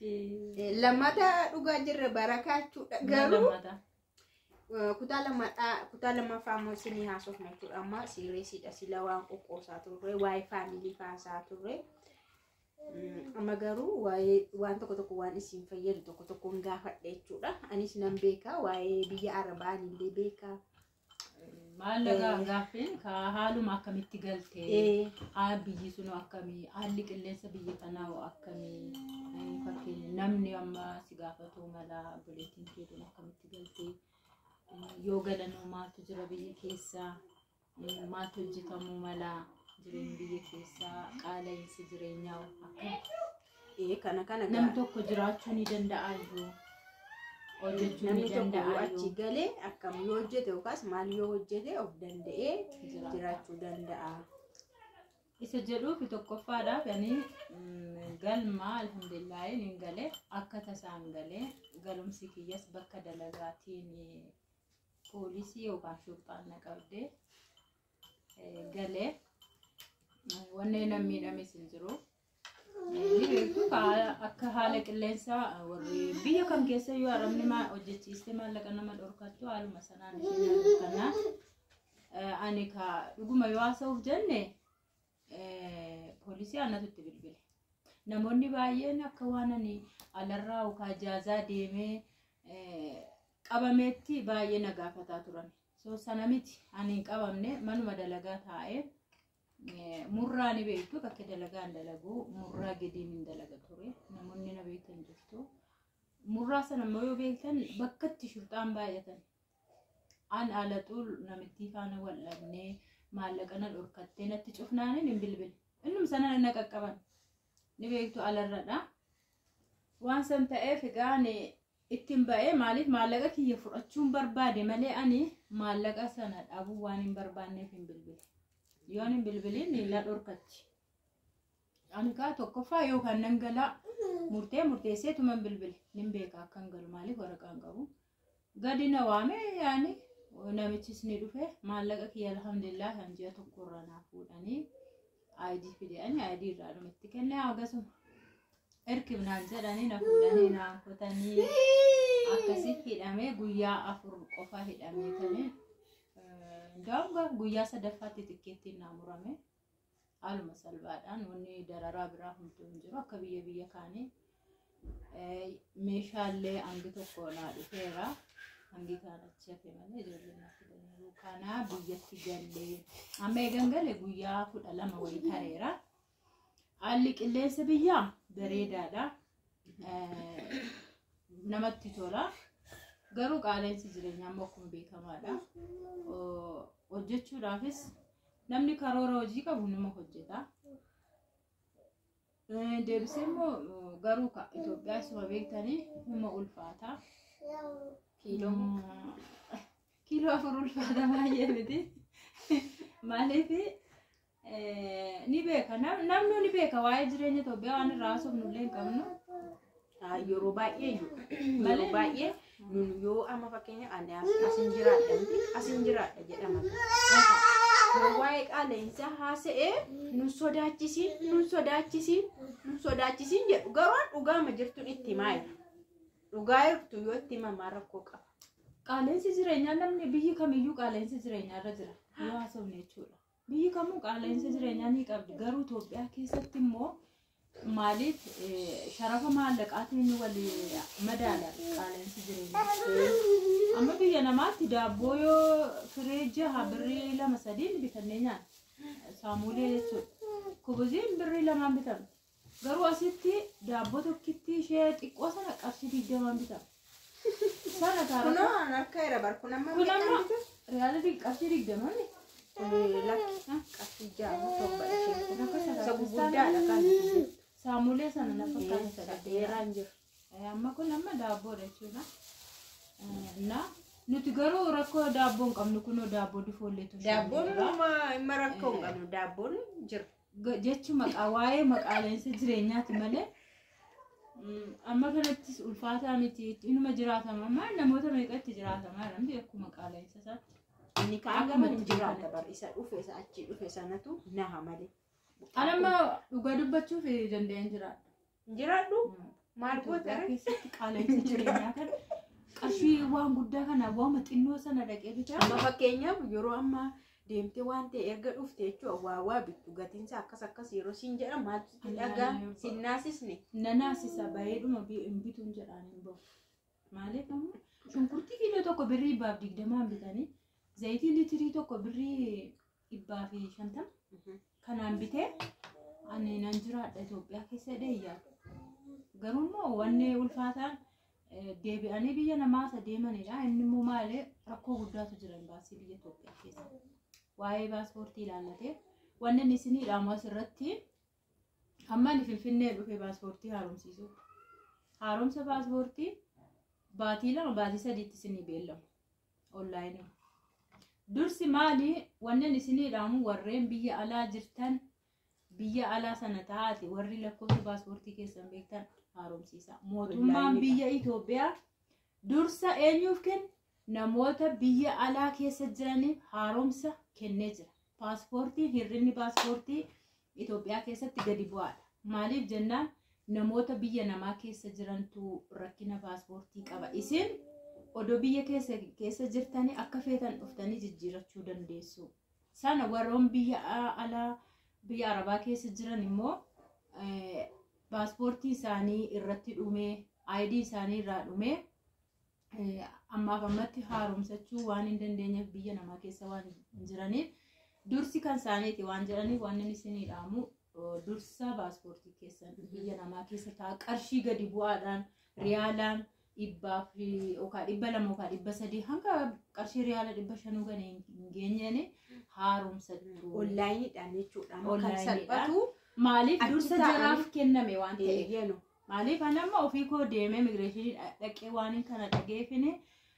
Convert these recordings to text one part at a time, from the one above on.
Lammata dhugaa jirra barakaa jechuudha. Garuu kutaa lamadhaa kutaa lammaffaa immoo isinii haasofna jechuudha. Amma siireesiidha sila waan qoqqoosaa turre waa'ee faamilii faasaa turre. Amma garuu waa'ee waan tokko tokko waan isin fayyadu tokko tokkoon gaafadha jechuudha. Anis nan beeka waa'ee biyya Arabaa anillee beeka. Maallaqa gaaffiin ka haaluma akkamitti galtee haa biyyi sun akkamii, haalli qilleensa biyya kanaa hoo akkamii, fakkeenya namni amma si gaafatuu mala, obboleettiin keetuun akkamitti galtee, yoo galanoo maaltu jira biyya keessaa, maaltu hojjetamuu mala, jireenyi biyya keessaa qaala'insi jireenyaa hoo akkam, Kana kana namni tokko jiraachuu ni danda'a iyyuu, hojjechuu ni namni tokko yoo danda'a achi iyyuu galee akkam yoo hojjete yookaas maal yoo hojjete of danda'ee jiraata. Jiraachuu danda'a. Isa jedhuufi tokkoffaadhaaf ani galma alhamdulillaahi nin gale, akka tasaan gale. Galumsi kiyyas bakka dalagaatiin poolisii yookaan shurxaan na qabde gale. Wanni nan miidhames hin jiru. Ni beektu akka haala qilleensaa warri biyya kam keessa iyyuu arabni maa hojjechiistee maallaqa nama dhorkattu haaluma sanaan isheen na dhorkannaan ani ka dhuguma yoo haasa'uuf jenne poolisii anatu itti bilbile. Namoonni baay'een akka waan ani alarraa yookaan jaazaa deemee qabameetti baay'ee na gaafataa turan. So sana miti, ani hin qabamne, manuma dalagaa taa'ee murraa ni beektu, bakka dalagaa hin dalagu, murraa gadiin hin dalaga ture. Namoonni na beektan jirtu. Murraa sana immoo yoo beektan bakka itti shurxaan baay'atan. An alaxuul namittii faana wal dhabnee maallaqa na dhorkattee natti cufnaaniin hin bilbile. Innum sana na qaqqaban. Ni beektu alarradha. Waan san ta'eef egaa ani ittiin ba'ee, maaliif maallaqa kiyya fudhachuun barbaade malee ani maallaqa sana dhabuu waan hin barbaanneef hin bilbile. Yoon hin bilbiliin na dhorkatti. Ani kaa tokkoffaa yookaan nan galaa murtee murteessee tuman bilbile. Nin beeka akka hin galu, maaliif waraqaa hin qabu. Gadi na waame, yaani namichis ni dhufe, maallaqa kiyya alhamdulillah kan ji'a tokko irraa naa fuudhanii ID fidanii ID irraa dhumatti kenne, akkasuma erkibnaan jedhanii na fuudhanii naan kutanii akkasitti hidhamee guyyaa 4 qofa hidhamee tanii daa'um guyyaa sadaffaatti tikkeettiin naa murame. Haaluma salphaadhaan wanni dararaa biraa homtuu hin jiru, akka biyya biyya kaanii meeshaalee hangi tokko naa dhufeera. Hangi kaan achi hafe malee ijoolleen naa fidaniiru. Kanaa biyyatti gallee amma eegan gale guyyaa 12 wayii tareera. Haalli qilleensa biyyaa bareedaadha. Namatti tola. Garuu qaala'insi jireenyaa immoo akkuma beekamaadha. Hojjechuudhaafis namni karoora hojii qabu nima hojjeta. Deebisee immoo garuu ka Itoophiyaa isuma beektanii huma ulfaata. Kiiloo Kiiloo 4 ulfaata, baay'ee miti. Maaliif ni beeka, namni ni beeka waa'ee jireenya Itoophiyaa, waan irraa haasofnu illee hin qabnu. Yeroo baay'ee iyyuu yeroo baay'ee nun yoo amma fakkeenya ani asin jiraadha miti, asin jiraadha jedhama. Yoo waa'ee qaala'insaa haasa'ee nun sodaachisiin, nun sodaachisiin, nun sodaachisiin jedhu, garuu an dhugaama jirtuun itti himaa jira. Dhugaa jirtu yoo itti himamaa rakkoo qaba. Qaala'insi jireenyaa namni biyyi kamiyyuu qaala'insi jireenyaa irra jira yoo haasofne jechuudha. Biyyi kamuu qaala'insa jireenyaa ni qabdi, garuu Itoophiyaa keessatti immoo maaliif sharafa maallaqaatiin wal madaala qaala'insi jireenyaa. Amma biyya namaatti daabboo yoo firee 6 birrii 2 3n bitannee nyaanna. Saamuulee jechuudha. Kubuziin birrii 2n bitamti. Garuu asitti daabboo tokkitti ishee xiqqoo sana qarshii 20n bitama. Sana Kunoo taara. an harka jira bar kun amma Kun meeqaan amma bitu? riyaalii qarshii 20 ni. Lakki, qarshii 6 moo 7 isheen kun. Akka Isa guguddaadha kan nuti jettu. Saamulee sana na fakkaata. Isa dheeraan jiru. Amma kun amma daabboodha jechuudha. Na nuti garuu rakkoo daabboo hin qabnu, kunoo daabboo difoollee Daabboon dhuma rakkoo hin qabnu, daabboon jira. Jechi maqaa waa'ee maqaaleensa jireenyaati malee amma kanattis ulfaataa miti, inuma jiraatama. Amma namoota meeqatti jiraatamaa namni akkuma qaala'insa isaatti. Inni kaan Akkuma gama hin itti jiraata kanatti. bar isa dhufe isa achi dhufe sanatu naha malee. Ani amma dhugaa dubbachuuf danda'een jiraadha. Hin jiraadhu. Maal goota Itoophiyaa ree? keessatti qaala'insa jireenyaa kana qarshii waan guddaa kana waama xinnoo sana dhaqee bitaa. Amma fakkeenyaaf yeroo ammaa deemtee waan ta'e erga dhufte jechuudha waa waa bittu gatiinsa akkas akkas yeroo siin jedhan maaltu sitti dhagaa sin naasisne. Nanaasisa bareeduma hin bituun jedhaan hin bahu. Maaliif ammoo shunkurtii kiiloo tokko birrii 120 bitanii zayitii liitirii tokko birrii 150 kanaan bitee ani nan jiraadha Itoophiyaa keessa dheeyyaa. Garuu immoo wanni ulfaataan deebi'anii biyya namaa isa deemanidha. Inni immoo maali rakkoo guddaatu jira imbaasii biyya Itoophiyaa keessa. Waa'ee paaspoortii ilaallatee wanni inni isinii dhaamu asirratti amma ani Finfinnee dhufe paaspoortii haaromsiisuu. Haaromsa paaspoortii baatii 2 baatii 3tti isinii beellamu. Onlaayinii. Dursi maali wanni inni isinii dhaamu warreen biyya alaa jirtan biyya alaa sana taate warri lakkoofsa paaspoortii keessan beektan haaromsiisa. Mootummaan biyya Itoophiyaa dursa eenyuuf kenna? Namoota biyya alaa keessa jiraniif haaromsa kennee jira. Paaspoortiin hir'inni paaspoortii Itoophiyaa keessatti gadi bu'aadha. Maaliif jennaan namoota biyya namaa keessa jirantu rakkina paaspoortii qaba. Isin odoo biyya keessa jirtanii akka feetan dhuftanii jijjiirachuu dandeessu. Sana warroon biyya alaa biyya Arabaa keessa jiran immoo paaspoortii isaanii irratti dhumee ID isaanii irraa dhumee ammaaf ammatti haaromsachuu waan hin dandeenyeef biyya namaa keessa waan jiraniif dursi kan isaaniiti waan jedhaniif waan inni isinii dhaamu dursa paaspoortii keessan biyya namaa keessa ta'a qarshii gadi bu'aadhaan riyaalaan 100 yookaan 200 yookaan 300 hanga qarshii riyaala 500 kan hin geenyeen haaromsachuu. Onlaayiniidhaan jechuudha. Kan Onlaayiniidhaan. salphatu Maaliif Achi dursa taa'anii- jaraaf kenname waan ta'eef. eeyyanu. Maaliif ani amma ofii koo deemee immigireeshinii dhaqee waan kana dhageefine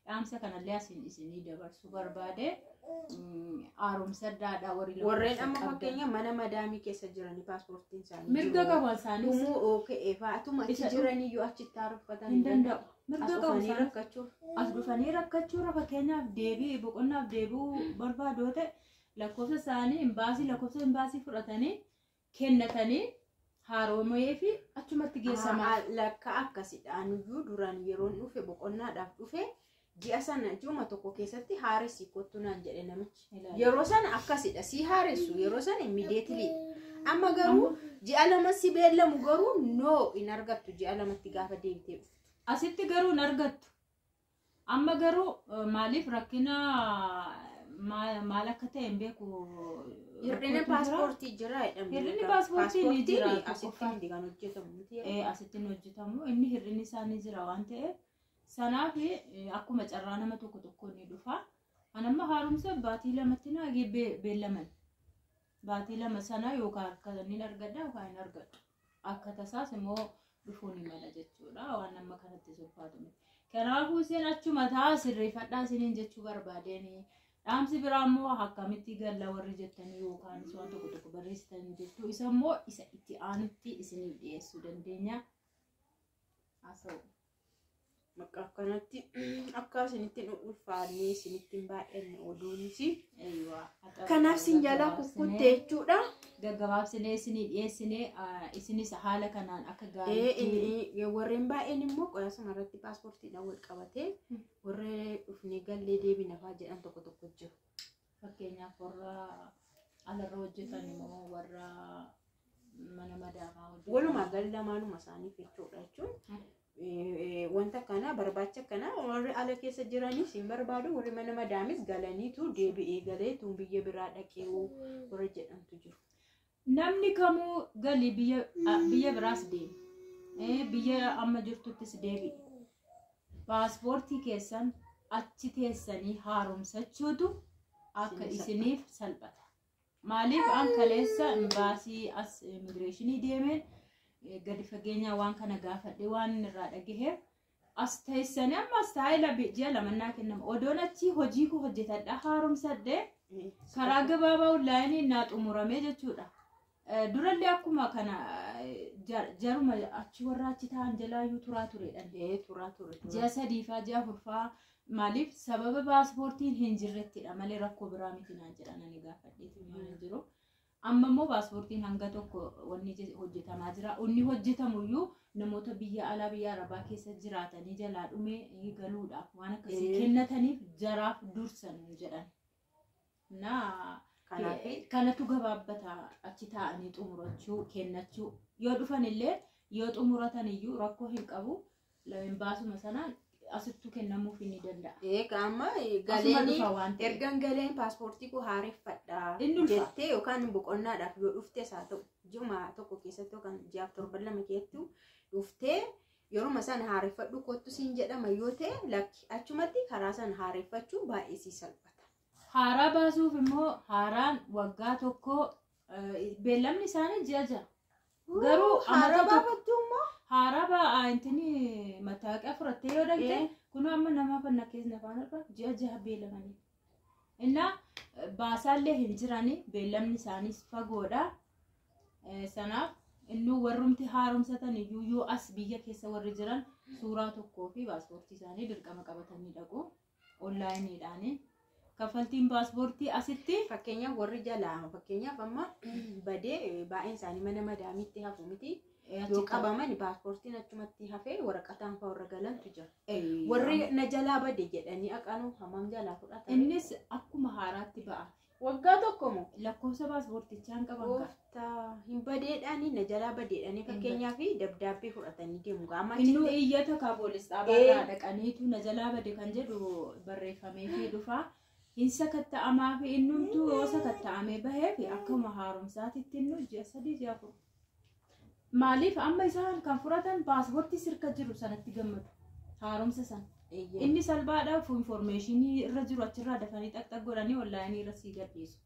dhaamsa kanallee asin isinii dabarsuu barbaade haaromsadhaadha warri Warreen lakkoofsa amma qabdan. fakkeenya mana madaamii keessa jiranii paaspoortiin isaanii Mirga jiru. qabu isaanis Dhumuu ka'ee fa'aatuma achi Isa jiraniyyuu achitti haaromfatan hin danda'u. As Mirga qabu dhufanii isaanis. rakkachuuf. As dhufanii rakkachuurra fakkeenyaaf deebii boqonnaaf deebi'uu barbaadu yoo ta'e lakkoofsa isaanii imbaasii lakkoofsa imbaasii fudhatanii kennatanii haaromee fi achumatti geessamaa. Lakka akkasidha. Anuyyuu duraan yeroon dhufe boqonnaadhaaf dhufe ji'a sana ji'uma tokko keessatti haaressi kottu naan jedhe namichi. Yeroo sana akkasidha. Si haaressu yeroo sana immediately. Amma garuu ji'a lama si beellamu garuu noo hin argattu ji'a lamatti gaafa deebitee dhuftu. Asitti garuu hin argattu. Amma garuu maaliif rakkina maal akka ta'e hin beeku. Hir'inni rakkootu jira. paaspoortii jira jedhamu. Hir'inni paaspoortii ni jira, Paaspoortiin tokkoffaa. asitti kan hojjetamu miti. Asitti hin hojjetamu. Inni hir'inni isaa ni jira waan ta'eef. Sanaaf akkuma carraa nama tokko tokko ni dhufa. An amma haaromsa baatii lamatti naagee beellaman. Baatii 2 sana yookaan akka inni argadha yookaan hin argadhu. Akka tasaas immoo dhufuu ni mala jechuudha. Waan amma kanatti ulfaatu miti. Kanaafuu isin achuma ta'a sirreeffadhaa isiniin jechuu barbaadeen. Dhaamsi biraa immoo akkamitti galla warri jettanii yookaan waan tokko tokko barreessitanii jirtu. Isa immoo isa itti aanutti isiniif dhiyeessuu dandeenya. Haasa'u. Bakka akkanatti akka isinitti hin ulfaanne isinitti hin baay'anne oduunis. Eeyyuu. Kanaaf sin jalaa kukkutte jechuudha. Gaggabaabsinee isinii dhiyeessinee isinis haala kanaan akka gaariitti. Warreen baay'een immoo qoyaa sana irratti paaspoortiidhaan wal qabatee warreen dhufnee gallee deebina fa'aa jedhan tokko tokko jiru. Fakkeenyaaf warra alarra hojjetan immoo warra mana madaamaa hojjetan. Walumaa galli lamaanuma isaaniif jechuudha jechuun wanta kana barbaacha kana warri ala keessa jiranis hin barbaadu warri mana madaamis galaniitu deebi'ee galeetu biyya biraa dhaqee warra jedhamtu jiru. Namni kamuu galii biyya biraas deemi. Biyya amma jirtuttis deebi'i. Paaspoortii keessan achi teessanii haaromsachuutu akka isiniif salphata. Maaliif an kaleessa imbaasii as immigireeshinii deemeen gadi fageenyaa waan kana gaafadhe waan irraa dhagaheef as teessanii amma as taa'ee ji'a lamannaa kennama. Odoon achii hojii koo hojjetadha haaromsadhee karaa gabaabaa onlaayinii naa xumuramee jechuudha. Durallee akkuma kana jaruma achi warra achi taa'an jalaayyuu turaa turedha. Turaa ture. Ji'a 3 faa ji'a 4 faa maaliif sababa paaspoortiin hin jirrettidha malee rakkoo biraa miti naan jedhan ani gaafadheetu hin jiru. Amma immoo paaspoortiin hanga tokko wanni hojjetamaa jira. Inni hojjetamuyyuu namoota biyya alaa biyya arabaa keessa jiraatanii jalaa dhumee galuudhaaf waan akkasii kennataniif jaraaf dursan jedhan. Naa kanatu gabaabbata achi taa'anii xumurachuu kennachuu yoo dhufan illee yoo xumuratan iyyuu rakkoo hin qabu baasuma sanaan asittuu kennamuuf ni danda'a. Egaa amma galeen ergan galeen paaspoortii koo haareffadha jettee yookaan boqonnaadhaaf yoo dhuftes haa ta'u ji'a tokko keessatti yookaan ji'aaf torban lama keessatti dhuftee yeruma sana haareffadhu kottu siin jedhama yoo ta'e lakki achumatti karaa sana haareffachuu baay'ee sii salphata. Haaraa baasuuf immoo haaraan waggaa tokko beellamni isaanii ji'a ja'a. Garuu haaraa baafattu immoo haaraa ba'aa intini mataaqiyaa fudhattee yoo dhaqxe kun amma nama fanna keessa nafaan argaa ji'a ja'a beellamanii. Innaa baasaallee hin jirani beellamni isaaniis fagoodha. Sanaaf innuu warrumti haaromsatan iyyuu yoo as biyya keessa warri jiran suuraa tokkoo fi paaspoortii isaanii dirqama qabatanii dhaqu onlaayiniidhaani. Kaffaltiin paaspoortii asitti fakkeenyaaf warri jalaa fakkeenyaaf amma badee baay'een isaanii mana madaamiitti hafu miti. Yoo qabaman paaspoortiin achumatti hafee waraqataan fa'aa warra galantu jira. Warri na jalaa bade jedhanii aqanuu hammam jalaa fudhatan. Innis akkuma haaraatti ba'a. Waggaa tokko moo? Lakkoofsa paaspoortichaan qaban qaba. Hin badeedhaani na jalaa badeedhaani fakkeenyaaf dabdaabbee fudhatanii deemu. Innuu iyyata kaa poolis xaabaarraa dhaqaniitu na jalaa bade kan jedhu barreeffamee fi dhufa. Hin sakatta'amaa fi innumtuu yoo sakatta'amee bahee fi akkuma haaromsaatitti innu ji'a 3 ji'a 4. Maaliif amma isaan kan fudhatan paaspoortii sirka jiru sanatti gammadu haaromsa sana. Inni salphaadhaaf infoormeeshinii irra jiru achirraa dafanii xaxxaq godhanii onlaayinii irra sii gadhiisu.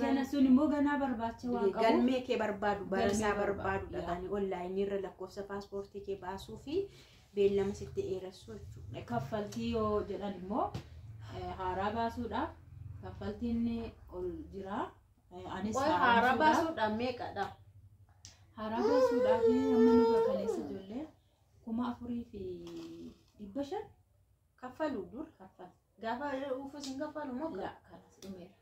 Kana sun immoo ganaa barbaacha waan qabu. Galmee kee barbaadu barasaa barbaadu dhaqanii onlaayinii irra lakkoofsa paaspoortii kee baasuu fi beellama sitti dheeressuu jechuudha. Kaffaltii yoo jedhan immoo haaraa baasuudhaaf kaffaltiin ol jira. Anis haaraa baasuudhaaf meeqadha? Haaraa baasuudhaaf amma nu kaleessa ijoollee 4,500 kaffaluu dur kaffal. Gaafa uffis hin kaffalu moo? Laa kalas dhumeera.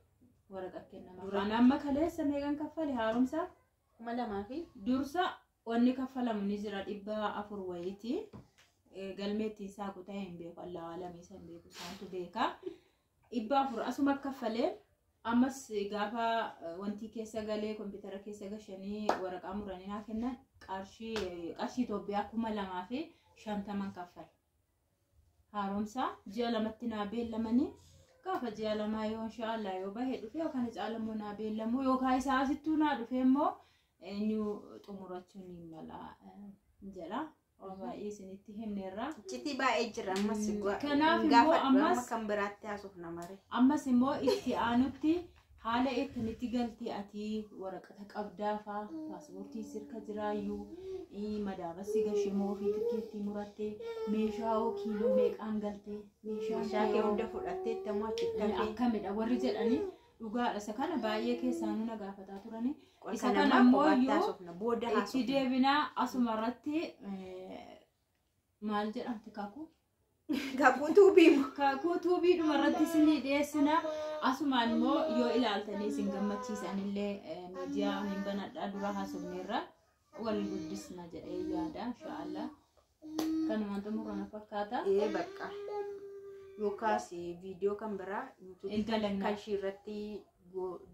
Waraqaa kennama. Ani amma kaleessa meeqan kaffale haaromsaaf? 2,000 Dursa wanni kaffalamu ni jira 400 wayiiti. Galmeettiin isaa kutaa hin beeku allaa alamiisa hin beeku isaantu beeka. 400 asuma kaffalee ammas gaafa wanti keessa galee kompiitara keessa gashanii waraqaa muranii naa kennan qarshii Itoophiyaa 2,050 kaffale. Haaromsaa ji'a 2tti naa beellamanii gaafa ji'a 2 yoo inshaallah yoo bahee dhufe yookaan caalamoo naa beellamu yookaan isaa asittuu naa dhufe immoo eenyu xumurachuun ni mala jedha. Baay'ee isinitti himneerra. Iccitii baay'ee jira ammas. Kanaaf immoo ammas kan biraatti haasofna mare. Ammas immoo itti aanutti haala akkamitti galtee ati waraqata qabdaa faa paaspoortii sirka jiraayyuu madaaba si gashimoo fi tikeettii murattee meeshaa hoo kiiloo meeqaan galtee meeshaa kee hunda fudhattee itti achitti akkamidha warri jedhanii dhugaadha. Isa kana baay'ee keessaanuu na gaafataa turani. Isa kana immoo itti deebinaa asuma irratti maal jedhamti kakuu? Kakuu tuubii. Kakuu tuubii dhuma irratti isinii dhiyeessina. Asumaan immoo yoo ilaaltanii isin gammachiisan illee miidiyaa hin banadhaa dura haasofneerra wal guddisna jedhee yaada inshaallah. Kanumaan xumurana fakkaata. Bakka yookaas viidiyoo kan biraa kan ishii irratti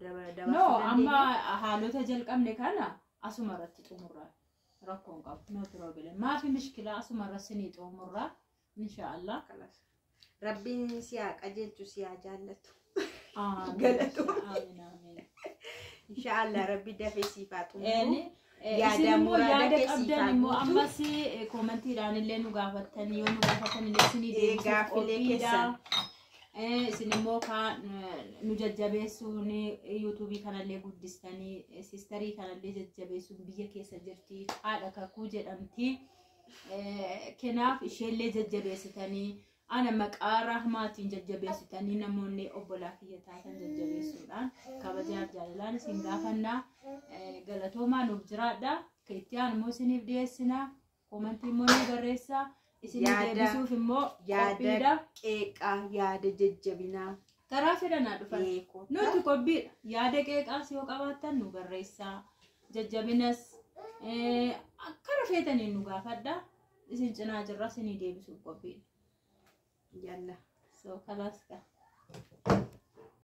dabarsuu No amma haalota jalqabne kana asuma irratti xumurra rakkoon qabu no problem maafi mishkilaa asuma irratti sinii xumurra inshaallah. Rabbiin si haa qajeelchu si haa jaallatu. Galatu. Amiin amiin. Inshaallah rabbi dafee siif haa xumuru. Isin immoo yaada qabdan immoo ammas koomentiidhaan illee nu gaafattan yoo nu gaafattan illee isinii deebisuuf qophiidha. Isin immoo kaan nu jajjabeessuun yuutuubii kanallee guddistanii siistarii kanallee jajjabeessuun biyya keessa jirti haadha kakuu jedhamti. Kanaaf isheellee jajjabeessitanii ana maqaa rahmaatiin jajjabeessitanii namoonni obbolaa kiyya taatan jajjabeessuudhaan kabajaaf jaalalaan isin gaafannaa galatoomaa nuuf jiraadha. Itti aanu immoo isiniif dhiyeessina. Koomentii immoo nu barreessaa. Isin deebisuuf immoo yaada qeeqaa yaada jajjabinaa Karaa fedhanaa dhufan. Kottaa. Nuti qophiidha. Yaada qeeqaas yoo qabaattan nu barreessaa. Jajjabinas akkana feetaniin nu gaafadhaa. Isin cinaa jirra, isinii deebisuuf qophiidha. Jalla. So kalaas ka.